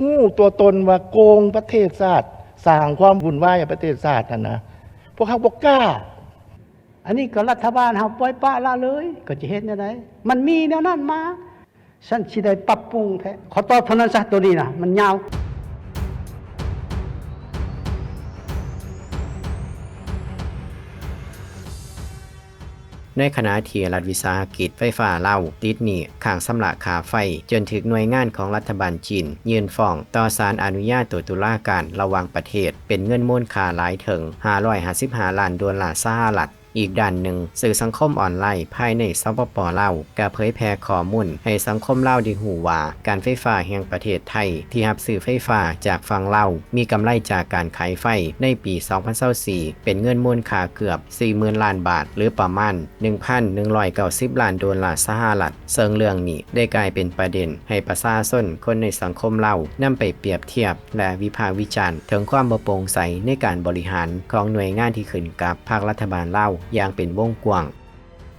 ຮູ້ຕົວຕົນວ່າໂກງປະເທດຊາດ, ສ້າງຄວາມວຸ່ນວາຍໃຫ້ປະເທດຊາດຫັ້ນນະ, ພວກເຮົາບໍ່ກ້າ. ອັນນີ້ກໍລັດຖະບານເຮົາປ່ອຍປະລະເລີຍ, ກໍຈະເຮັດແນວໃດ? ມັນມີແນວນັ້ນມາ. ຊັ້ນຊິໄດ້ປັບປຸງແທ້. ຂໍຕອບເທົ່ານັ້ນຊະ, ໂຕນີ້ນະ ມັນຍາວ. ໃນຂະນະທີ່ລັດວິສາຫະກິດໄຟຟ້າລາວຕິດໜີ້ຄ້າງຊຳລະຄ່າໄຟ ຈົນຖືກໜ່ວຍງານຂອງລັດຖະບານຈີນຍື່ນຟ້ອງຕໍ່ສານອະນຸຍາໂຕຕຸລາການລະຫວ່າງປະເທດ ເປັນເງິນມູນຄ່າຫຼາຍເຖິງຫ້າຮ້ອຍຫ້າສິບຫ້າລ້ານໂດລາສະຫະລັດ. ອີກດ້ານໜຶ່ງ, ສື່ສັງຄົມອອນລາຍພາຍໃນ ສປປ ລາວ ກໍເຜີຍແຜ່ຂໍ້ມູນໃຫ້ສັງຄົມລາວໄດ້ຮູ້ວ່າ ການໄຟຟ້າແຫ່ງປະເທດໄທ ທີ່ຮັບຊື້ໄຟຟ້າຈາກຝັ່ງລາວ ມີກຳໄລຈາກການຂາຍໄຟໃນປີສອງພັນຊາວສີ່ ເປັນເງິນມູນຄ່າເກືອບສີ່ໝື່ນລ້ານບາດ ຫຼື ປະມານໜຶ່ງພັນໜຶ່ງຮ້ອຍເກົ້າສິບລ້ານໂດລາສະຫະລັດ. ເຊິ່ງເລື່ອງນີ້ໄດ້ກາຍເປັນປະເດັນໃຫ້ປະຊາຊົນຄົນໃນສັງຄົມລາວນຳໄປປຽບທຽບ ແລະ ວິພາກວິຈານເຖິງຄວາມບໍ່ໂປ່ງໃສໃນການບໍລິຫານຂອງໜ່ວຍງານທີ່ຂຶ້ນກັບພັກລັດຖະບານລາວຢ່າງເປັນວົງກວ້າງ.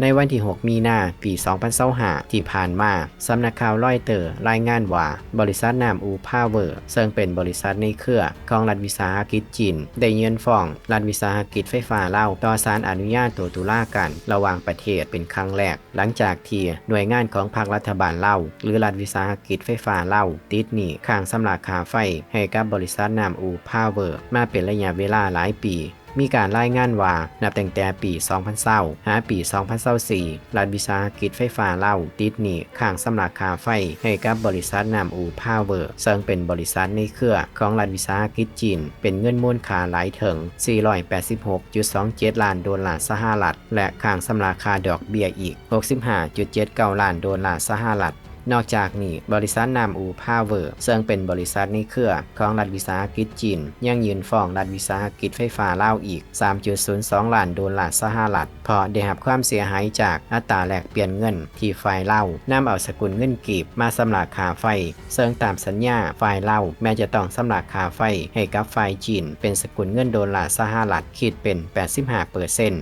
ໃນວັນທີຫົກ ມີນາ ປີສອງພັນຊາວຫ້າ ທີ່ຜ່ານມາ, ສຳນັກຂ່າວລອຍເຕີລາຍງານວ່າ ບໍລິສັດນ້ຳອູພາເວີ ເຊິ່ງເປັນບໍລິສັດໃນເຄືອຂອງລັດວິສາຫະກິດຈີນ ໄດ້ຍື່ນຟ້ອງລັດວິສາຫະກິດໄຟຟ້າລາວຕໍ່ສານອະນຸຍາໂຕຕຸລາການລະຫວ່າງປະເທດເປັນຄັ້ງແລກ ຫຼັງຈາກທີ່ໜ່ວຍງານຂອງພັກລັດຖະບານລາວ ຫຼື ລັດວິສາຫະກິດໄຟຟ້າລາວ ຕິດໜີ້ຄ້າງຊຳລະຄ່າໄຟໃຫ້ກັບບໍລິສັດນ້ຳອູພາເວີມາເປັນໄລຍະເວລາຫຼາຍປີ. ມີການລາຍງານວ່າ ນັບຕັ້ງແຕ່ປີສອງພັນຊາວ ຫາປີສອງພັນຊາວສີ່ ລັດວິສາຫະກິດໄຟຟ້າລາວ ຕິດໜີ້ຄ້າງຊຳລະຄ່າໄຟໃຫ້ກັບບໍລິສັດນ້ຳອູພາເວີ ເຊິ່ງເປັນບໍລິສັດໃນເຄືອຂອງລັດວິສາຫະກິດຈີນ ເປັນເງິນມູນຄ່າຫຼາຍເຖິງສີ່ຮ້ອຍແປດສິບຫົກຈຸດສອງເຈັດລ້ານໂດລາສະຫະລັດ ແລະ ຄ້າງຊຳລະຄ່າດອກເບ້ຍອີກຫົກສິບຫ້າຈຸດເຈັດເກົ້າລ້ານໂດລາສະຫະລັດ. ນອກຈາກນີ້, ບໍລິສັດນ້ຳອູພາເວີ ເຊິ່ງເປັນບໍລິສັດໃນເຄືອຂອງລັດວິສາຫະກິດຈີນ ຍັງຍື່ນຟ້ອງລັດວິສາຫະກິດໄຟຟ້າລາວອີກສາມຈຸດສູນສອງລ້ານໂດລາສະຫະລັດ ເພາະໄດ້ຮັບຄວາມເສຍຫາຍຈາກອັດຕາແລກປ່ຽນເງິນທີ່ຝ່າຍລາວນຳເອົາສະກຸນເງິນກີບມາຊຳລະຄ່າໄຟ, ເຊິ່ງຕາມສັນຍາ ຝ່າຍລາວແມ່ນຈະຕ້ອງຊຳລະຄ່າໄຟໃຫ້ກັບຝ່າຍຈີນເປັນສະກຸນເງິນໂດລາສະຫະລັດ ຄິດເປັນແປດສິບຫ້າເປີເຊັນ.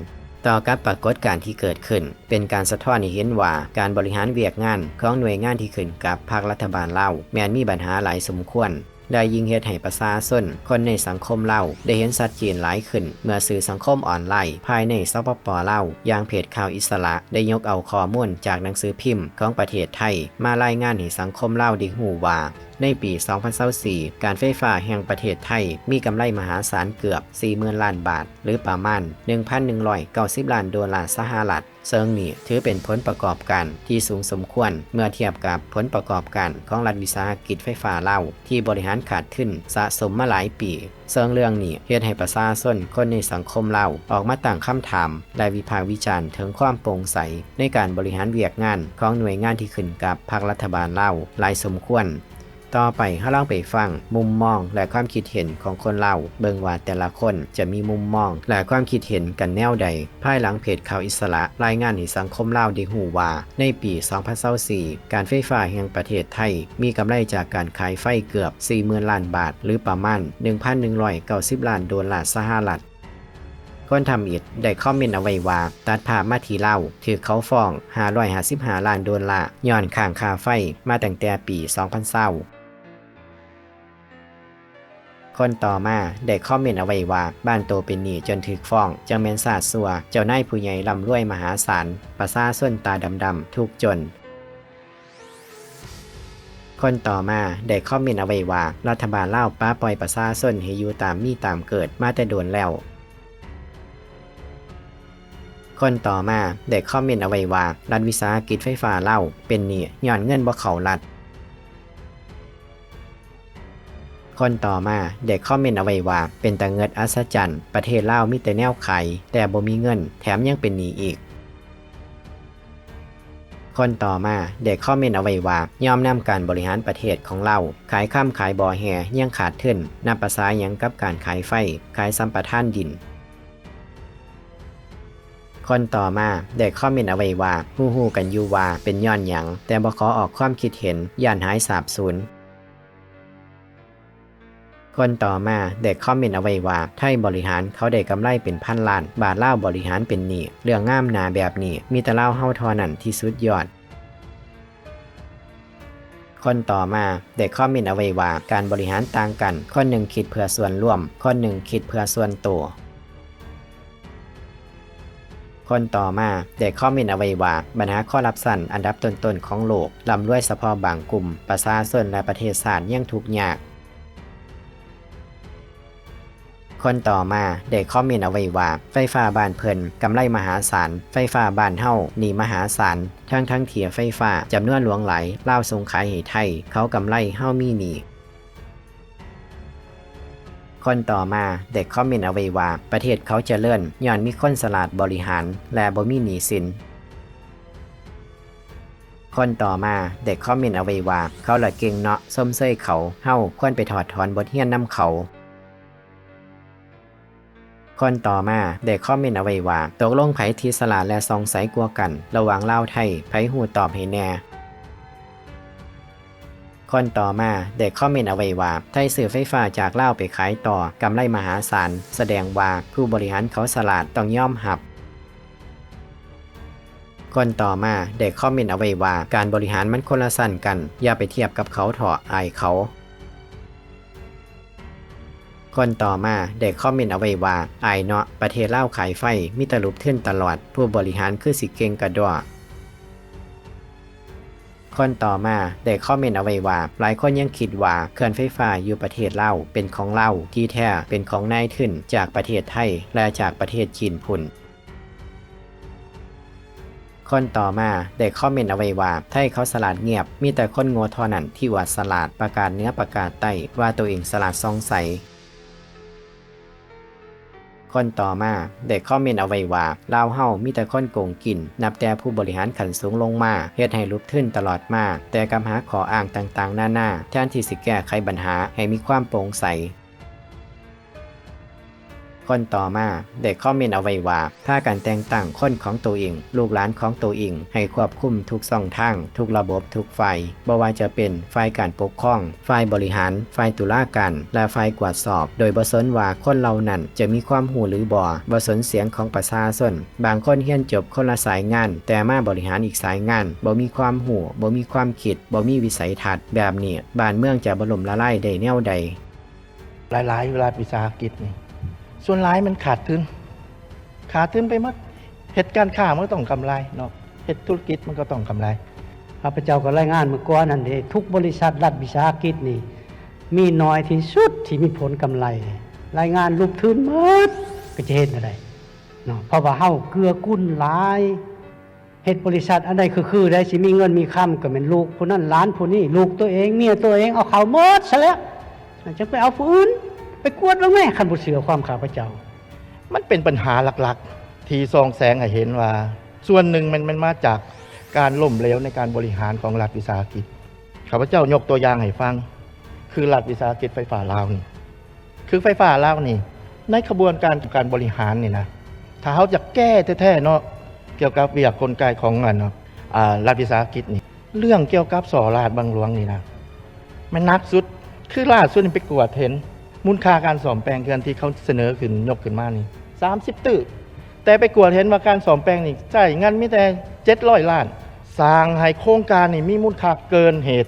ຕໍ່ກັບປາກົດການທີ່ເກີດຂຶ້ນ ເປັນການສະທ້ອນໃຫ້ເຫັນວ່າ ການບໍລິຫານວຽກງານຂອງໜ່ວຍງານທີ່ຂຶ້ນກັບພັກລັດຖະບານລາວ ແມ່ນມີບັນຫາຫຼາຍສົມຄວນ ແລະ ຍິ່ງເຮັດໃຫ້ປະຊາຊົນຄົນໃນສັງຄົມລາວໄດ້ເຫັນຊັດເຈນຫຼາຍຂຶ້ນ ເມື່ອສື່ສັງຄົມອອນລາຍພາຍໃນ ສປປ ລາວ ຢ່າງເພຈຂ່າວອິດສະຫຼະ ໄດ້ຍົກເອົາຂໍ້ມູນຈາກໜັງສືພິມຂອງປະເທດໄທ ມາລາຍງານໃຫ້ສັງຄົມລາວໄດ້ຮູ້ວ່າ ໃນປີສອງພັນຊາວສີ່ ການໄຟຟ້າແຫ່ງປະເທດໄທມີກຳໄລມະຫາສານເກືອບສີ່ໝື່ນລ້ານບາດ ຫຼື ປະມານໜຶ່ງພັນໜຶ່ງຮ້ອຍເກົ້າສິບລ້ານໂດລາສະຫະລັດ. ເຊິ່ງນີ້ຖືເປັນຜົນປະກອບການທີ່ສູງສົມຄວນ ເມື່ອທຽບກັບຜົນປະກອບການຂອງລັດວິສາຫະກິດໄຟຟ້າລາວ ທີ່ບໍລິຫານຂາດທຶນສະສົມມາຫຼາຍປີ. ເຊິ່ງເລື່ອງນີ້ເຮັດໃຫ້ປະຊາຊົນຄົນໃນສັງຄົມລາວອອກມາຕັ້ງຄຳຖາມ ແລະ ວິພາກວິຈານເຖິງຄວາມໂປ່ງໃສໃນການບໍລິຫານວຽກງານຂອງໜ່ວຍງານທີ່ຂຶ້ນກັບພັກລັດຖະບານລາວຫຼາຍສົມຄວນ. ຕໍ່ໄປເຮົາລອງໄປຟັງມຸມມອງ ແລະ ຄວາມຄິດເຫັນຂອງຄົນລາວ ເບິ່ງວ່າແຕ່ລະຄົນຈະມີມຸມມອງ ແລະ ຄວາມຄິດເຫັນກັນແນວໃດ. ພາຍຫຼັງເພຈຂ່າວອິດສະຫຼະລາຍງານໃຫ້ສັງຄົມລາວໄດ້ຮູ້ວ່າ ໃນປີສອງພັນຊາວສີ່ ການໄຟຟ້າແຫ່ງປະເທດໄທມີກຳໄລຈາກການຂາຍໄຟເກືອບສີ່ໝື່ນລ້ານບາດ ຫຼື ປະມານໜຶ່ງພັນໜຶ່ງຮ້ອຍເກົ້າສິບລ້ານໂດລາສະຫະລັດ. ຄົນທຳອິດໄດ້ຄອມເມັນເອົາໄວ້ວ່າ ຕັດພາບມາທີ່ລາວ ຖືກເຂົາຟ້ອງຫ້າຮ້ອຍຫ້າສິບຫ້າລ້ານໂດລາ ຍ້ອນຄ້າງຄ່າໄຟມາຕັ້ງແຕ່ປີສອງພັນຊາວ. ຄົນຕໍ່ມາໄດ້ຄອມເມັນເອົາໄວ້ວ່າ ບ້ານໂຕເປັນໜີ້ຈົນຖືກຟ້ອງ ຈັ່ງແມ່ນຊາດຊົ່ວ ເຈົ້ານາຍຜູ້ໃຫຍ່ລ່ຳລວຍມະຫາສານ ປະຊາຊົນຕາດຳໆທຸກຈົນ. ຄົນຕໍ່ມາໄດ້ຄອມເມັນເອົາໄວ້ວ່າ ລັດຖະບານລາວປະປ່ອຍປະຊາຊົນໃຫ້ຢູ່ຕາມມີຕາມເກີດມາແຕ່ດົນແລ້ວ. ຄົນຕໍ່ມາໄດ້ຄອມເມັນເອົາໄວ້ວ່າ ລັດວິສາຫະກິດໄຟຟ້າລາວເປັນໜີ້ຍ້ອນເງິນບໍ່ເຂົ້າລັດ. ຄົນຕໍ່ມາໄດ້ຄອມເມັນເອົາໄວ້ວ່າ ເປັນຕາເງິດອັດສະຈັນ ປະເທດລາວມີແຕ່ແນວຂາຍ ແຕ່ບໍ່ມີເງິນ ແຖມຍັງເປັນໜີ້ອີກ. ຄົນຕໍ່ມາໄດ້ຄອມເມັນເອົາໄວ້ວ່າ ຍອມນຳການບໍລິຫານປະເທດຂອງລາວ ຂາຍຄຳຂາຍບໍ່ແຮ່ຍັງຂາດທຶນ ນັບປະສາຫຍັງກັບການຂາຍໄຟ ຂາຍສຳປະທານດິນ. ຄົນຕໍ່ມາໄດ້ຄອມເມັນເອົາໄວ້ວ່າ ຮູ້ໆກັນຢູ່ວ່າເປັນຍ້ອນຫຍັງ ແຕ່ບໍ່ຂໍອອກຄວາມຄິດເຫັນ ຢ້ານຫາຍສາບສູນ. ຄົນຕໍ່ມາໄດ້ຄອມເມັນເອົາໄວ້ວ່າ ໄທບໍລິຫານເຂົາໄດ້ກຳໄລເປັນພັນລ້ານ ບາດລາວບໍລິຫານເປັນໜີ້ ເລື່ອງງາມໜ້າແບບນີ້ ມີແຕ່ລາວເຮົາເທົ່ານັ້ນທີ່ສຸດຍອດ. ຄົນຕໍ່ມາໄດ້ຄອມເມັນເອົາໄວ້ວ່າ ການບໍລິຫານຕ່າງກັນ, ຄົນໜຶ່ງຄິດເພື່ອສ່ວນລວມ, ຄົນໜຶ່ງຄິດເພື່ອສ່ວນໂຕ. ຄົນຕໍ່ມາໄດ້ຄອມເມັນເອົາໄວ້ວ່າ ບັນຫາຄໍຣັບຊັນອັນດັບຕົ້ນໆຂອງໂລກ, ລ່ຳລວຍສະເພາະບາງກຸ່ມ, ປະຊາຊົນ ແລະ ປະເທດຊາດຍັງທຸກຍາກ. ຄົນຕໍ່ມາໄດ້ຄອມເມັນເອົາໄວ້ວ່າ ໄຟຟ້າບ້ານເພິ່ນກຳໄລມະຫາສານ, ໄຟຟ້າບ້ານເຮົາໜີ້ມະຫາສານ, ທັງໆທີ່ໄຟຟ້າຈຳນວນຫຼວງຫຼາຍ ລາວສົ່ງຂາຍໃຫ້ໄທ, ເຂົາກຳໄລ, ເຮົາມີໜີ້. ຄົນຕໍ່ມາໄດ້ຄອມເມັນເອົາໄວ້ວ່າ ປະເທດເຂົາຈະເລີນ ຍ້ອນມີຄົນສະຫຼາດບໍລິຫານ ແລະ ບໍ່ມີໜີ້ສິນ. ຄົນຕໍ່ມາໄດ້ຄອມເມັນເອົາໄວ້ວ່າ ເຂົາລະເກັ່ງເນາະ, ຊົມເຊີຍເຂົາ, ເຮົາຄວນໄປຖອດຖອນບົດຮຽນນຳເຂົາ. ຄົນຕໍ່ມາໄດ້ຄອມເມັນເອົາໄວ້ວ່າ ຕົກລົງໃຜທີ່ສະຫຼາດ ແລະ ສ່ອງໃສກວ່າກັນ ລະຫວ່າງລາວໄທ, ໃຜຮູ້ຕອບໃຫ້ແດ່. ຄົນຕໍ່ມາໄດ້ຄອມເມັນເອົາໄວ້ວ່າ ໄທຊື້ໄຟຟ້າຈາກລາວໄປຂາຍຕໍ່, ກຳໄລມະຫາສານ, ສະແດງວ່າຜູ້ບໍລິຫານເຂົາສະຫຼາດ, ຕ້ອງຍອມຮັບ. ຄົນຕໍ່ມາໄດ້ຄອມເມັນເອົາໄວ້ວ່າ ການບໍລິຫານມັນຄົນລະຊັ້ນກັນ, ຢ່າໄປທຽບກັບເຂົາເທາະ, ອາຍເຂົາ. ຄົນຕໍ່ມາໄດ້ຄອມເມັນເອົາໄວ້ວ່າ ອາຍເນາະ, ປະເທດລາວຂາຍໄຟ ມີແຕ່ຫຼຸບທຶນຕະຫຼອດ, ຜູ້ບໍລິຫານຄືຊິເກັ່ງກະດ້ວ. ຄົນຕໍ່ມາໄດ້ຄອມເມັນເອົາໄວ້ວ່າ ຫຼາຍຄົນຍັງຄິດວ່າເຂື່ອນໄຟຟ້າຢູ່ປະເທດລາວເປັນຂອງລາວ, ທີ່ແທ້ເປັນຂອງນາຍທຶນຈາກປະເທດໄທ ແລະ ຈາກປະເທດຈີນພຸ້ນ. ຄົນຕໍ່ມາໄດ້ຄອມເມັນເອົາໄວ້ວ່າ ໄທເຂົາສະຫຼາດງຽບ, ມີແຕ່ຄົນໂງ່ເທົ່ານັ້ນທີ່ອວດສະຫຼາດ, ປະກາດເໜືອປະກາດໃຕ້ວ່າໂຕເອງສະຫຼາດສ່ອງໃສ. ຄົນຕໍ່ມາໄດ້ຄອມເມັນເອົາໄວ້ວ່າ ລາວເຮົາມີແຕ່ຄົນໂກງກິນ, ນັບແຕ່ຜູ້ບໍລິຫານຂັ້ນສູງລົງມາ, ເຮັດໃຫ້ຫຼຸບທຶນຕະຫຼອດມາ, ແຕ່ກັບຫາຂໍ້ອ້າງຕ່າງໆນານາ ແທນທີ່ຊິແກ້ໄຂບັນຫາໃຫ້ມີຄວາມໂປ່ງໃສ. ຄົນຕໍ່ມາໄດ້ຄອມເມັນເອົາໄວ້ວ່າ ພາກັນແຕ່ງຕັ້ງຄົນຂອງໂຕເອງ, ລູກຫຼານຂອງໂຕເອງ ໃຫ້ຄວບຄຸມທຸກຊ່ອງທາງ, ທຸກລະບົບ, ທຸກຝ່າຍ, ບໍ່ວ່າຈະເປັນຝ່າຍການປົກຄອງ, ຝ່າຍບໍລິຫານ, ຝ່າຍຕຸລາການ ແລະ ຝ່າຍກວດສອບ, ໂດຍບໍ່ສົນວ່າຄົນເຫຼົ່ານັ້ນຈະມີຄວາມຮູ້ຫຼືບໍ່, ບໍ່ສົນສຽງຂອງປະຊາຊົນ. ບາງຄົນຮຽນຈົບຄົນລະສາຍງານ, ແຕ່ມາບໍລິຫານອີກສາຍງານ, ບໍ່ມີຄວາມຮູ້, ບໍ່ມີຄວາມຄິດ, ບໍ່ມີວິໄສທັດ, ແບບນີ້ ບ້ານເມືອງຈະບໍ່ລົ້ມລະລາຍໄດ້ແນວໃດ? ຫຼາຍໆລັດວິສາຫະກິດນີ້ ສ່ວນຫຼາຍມັນຂາດທຶນ, ຂາດທຶນໄປໝົດ. ເຮັດການຄ້າມັນກໍຕ້ອງກຳໄລເນາະ, ເຮັດທຸລະກິດມັນກໍຕ້ອງກຳໄລ. ຂ້າພະເຈົ້າກໍລາຍງານເມື່ອກ່ອນນັ້ນເດ້, ທຸກບໍລິສັດລັດວິສາຫະກິດນີ້ ມີໜ້ອຍທີ່ສຸດທີ່ມີຜົນກຳໄລ. ລາຍງານລົງທຶນໝົດ, ກໍຈະເຮັດແນວໃດເນາະ? ເພາະວ່າເຮົາເກື້ອກຸນຫຼາຍ. ເຮັດບໍລິສັດອັນໃດຄືໆໄດ້ ຊິມີເງິນມີຄຳ ກໍແມ່ນລູກຜູ້ນັ້ນຫຼານຜູ້ນີ້ ລູກຕົວເອງ ເມຍຕົວເອງ ເອົາເຂົາໝົດຊະແລ້ວ ຈັ່ງໄປເອົາຜູ້ອື່ນ. ໄປກວດເບິ່ງແມ້ ຄັນບໍ່ເຊື່ອຄວາມຂ້າພະເຈົ້າ. ມັນເປັນບັນຫາຫຼັກໆ ທີ່ສ່ອງແສງໃຫ້ເຫັນວ່າ ສ່ວນໜຶ່ງມັນ ມັນມາຈາກການລົ້ມເຫຼວໃນການບໍລິຫານຂອງລັດວິສາຫະກິດ. ຂ້າພະເຈົ້າຍົກຕົວຢ່າງໃຫ້ຟັງ ຄືລັດວິສາຫະກິດໄຟຟ້າລາວນີ້ ຄືໄຟຟ້າລາວນີ້ ໃນຂະບວນການ ການບໍລິຫານນີ້ນະ ຖ້າເຮົາຈະແກ້ແທ້ໆເນາະ ກ່ຽວກັບວຽກກົນໄກຂອງອັນ ອາ ລັດວິສາຫະກິດນີ້ ເລື່ອງກ່ຽວກັບສໍ້ລາດບັງຫຼວງນີ້ນະ ແມ່ນໜັກສຸດ. ຄືລ່າສຸດນີ້ໄປກວດເຫັນ ມູນຄ່າການສ້ອມແປງເຂື່ອນທີ່ເຂົາສະເໜີຂຶ້ນ ຍົກຂຶ້ນມານີ້ ສາມສິບຕື້ ແຕ່ໄປກວດເຫັນວ່າການສ້ອມແປງນີ້ໃຊ້ເງິນມີແຕ່ເຈັດຮ້ອຍລ້ານ ສ້າງໃຫ້ໂຄງການນີ້ມີມູນຄ່າເກີນເຫດ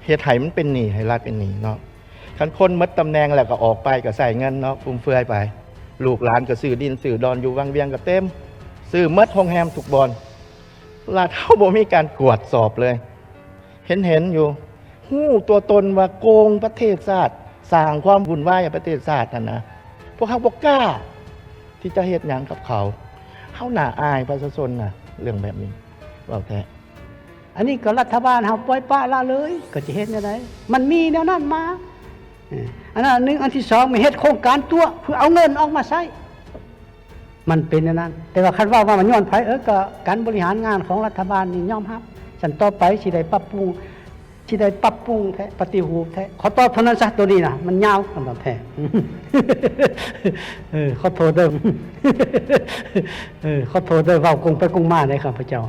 ເຮັດໃຫ້ມັນເປັນໜີ້ ໃຫ້ລັດເປັນໜີ້ເນາະ. ຄັນຄົນໝົດຕຳແໜ່ງແລ້ວກໍອອກໄປ ກໍໃຊ້ເງິນເນາະ ຟຸມເຟືອຍໄປ. ລູກຫຼານກໍຊື້ດິນຊື້ດອນ ຢູ່ວັງວຽງກໍເຕັມ ຊື້ໝົດ ໂຮງແຮມທຸກບ່ອນ. ລັດເຮົາບໍ່ມີການກວດສອບເລີຍ ເຫັນໆຢູ່ ຮູ້ຕົວຕົນວ່າໂກງປະເທດຊາດ ສ້າງຄວາມວຸ່ນວາຍໃຫ້ປະເທດຊາດຫັ້ນນະ. ພວກເຮົາບໍ່ກ້າທີ່ຈະເຮັດຫຍັງກັບເຂົາ. ເຮົາໜ້າອາຍປະຊາຊົນນະ ເລື່ອງແບບນີ້ ເວົ້າແທ້. ອັນນີ້ກໍລັດຖະບານເຮົາປ່ອຍປະລະເລີຍ ກໍຈະເຮັດແນວໃດ? ມັນມີແນວນັ້ນມາ. ເອີ ອັນນັ້ນອັນໜຶ່ງ. ອັນທີສອງ ແມ່ນເຮັດໂຄງການຕົວະ ເພື່ອເອົາເງິນອອກມາໃຊ້. ມັນເປັນແນວນັ້ນ. ແຕ່ວ່າຄັນເວົ້າວ່າມັນຍ້ອນໃຜ? ເອີ ກໍການບໍລິຫານງານຂອງລັດຖະບານນີ້ຍອມຮັບ. ຊັ້ນຕໍ່ໄປຊິໄດ້ປັບປຸງ ຊິໄດ້ປັບປຸງແທ້ ປະຕິຮູບແທ້. ຂໍຕອບເທົ່ານັ້ນຊະ ໂຕນີ້ນະ ມັນຍາວ ຄຳຕອບແທ້. ເອີ ຂໍໂທດເດີ ເອີ ຂໍໂທດເດີ ເວົ້າກົງໄປກົງມາເດ້ຂ້າພະເຈົ້າ.